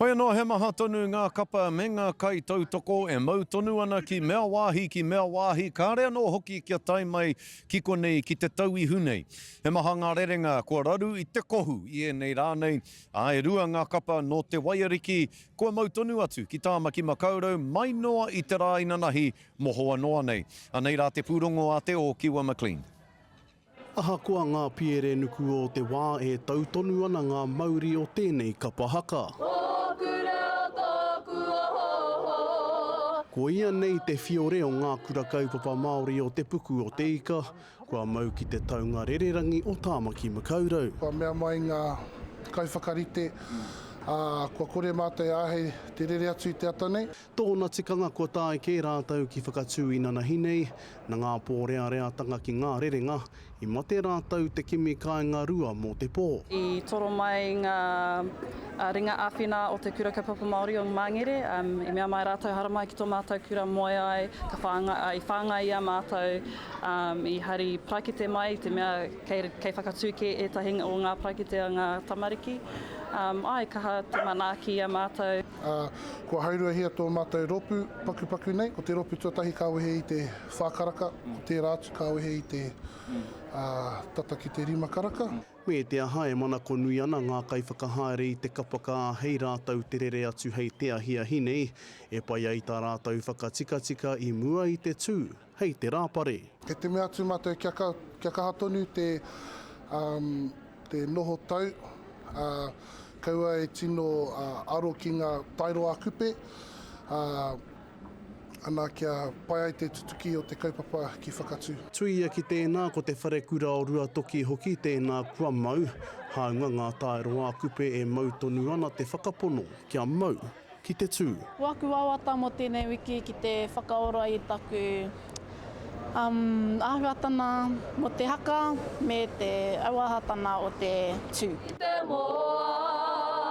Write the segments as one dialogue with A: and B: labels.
A: Hoi anō he maha tonu ngā kapa me ngā kaitautoko e mau tonu ana ki mea wāhi, ki mea wāhi, kāre anō hoki kia tae mai ki konei ki te tauihu nei. He maha ngā rerenga kua raru i te kohu i ēnei rā nei, ā, e rua ngā kapa nō Te Waiariki kua mau tonu atu ki Tāmaki Makaurau mai noa i te rā inanahi mohoa noa nei. Anei rā te pūrongo a Te Ōkiwa McLean.
B: Ahakoa ngā piere nuku o te wā e tau tonu ana ngā mauri o tēnei kapa haka.
C: Tōku reo, tōku ohooho.
B: Koia nei te whiore o ngā kura kaupapa Māori o Te Puku o Te Ika, kua mau ki te taunga rererangi o Tāmaki Makaurau.
D: Kua mea mai ngā kaiwhakarite, ā, kua kore mātou e āhei te rere atu i te ata nei.
B: Tōna tikanga kua tae kē rātou ki Whakatū inanahi nei, na ngā pōreareatanga ki ngā rerenga, i mate rātou te kimi kāinga rua mō te pō.
E: I toro mai ngā ringa āwhina o te Kura Kaupapa Māori o Māngere, i mea mai rātou haramai ki tō mātou kura moe ai, ka whāngai, i whāngai i a mātou, i hari paraikete mai i te mea kei, kei Whakatū kē ētahi o ngā paraikete a ngā tamariki. Āe, kaha te manaaki i a mātou.
D: Ā, kua hauruahia tō mātou rōpū pakupaku nei. Ko te rōpū tuatahi ka wehe i te whā karaka, ko tērā atu ka wehe i te, ā, tata ki te rima karaka.
B: Me te aha e manako nui ana ngā kaiwhakahaere i te kapa ka āhei rātou te rere atu hei te ahiahi nei, e pai ai tā rātou whakatikatika i mua i te tū hei te Rāpare.
D: Kei te mea atu mātou kia kia kaha tonu te, ā, te noho tau, ā, kaua e tino aro ki ngā taero ā-kupe, ā, ana kia pai ai te tutuki o te kaupapa ki Whakatū.
B: Tuia ki tēnā ko te wharekura o Ruatoki hoki tēnā kua mau, hāunga ngā taero ā-kupe e mau tonu ana te whakapono kia mau ki te tū.
F: Ko aku wawata mō tēnei wiki ki te whakaora i taku um āhuatana mō te haka me te auahatana o te tū.
C: Ki te moa.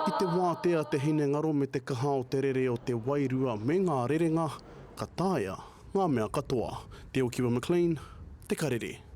B: Ki te wātea te hinengaro me te kaha o te rere o te wairua me ngā rerenga, ka taea ngā mea katoa. Te Okiwa McLean, Te Karere.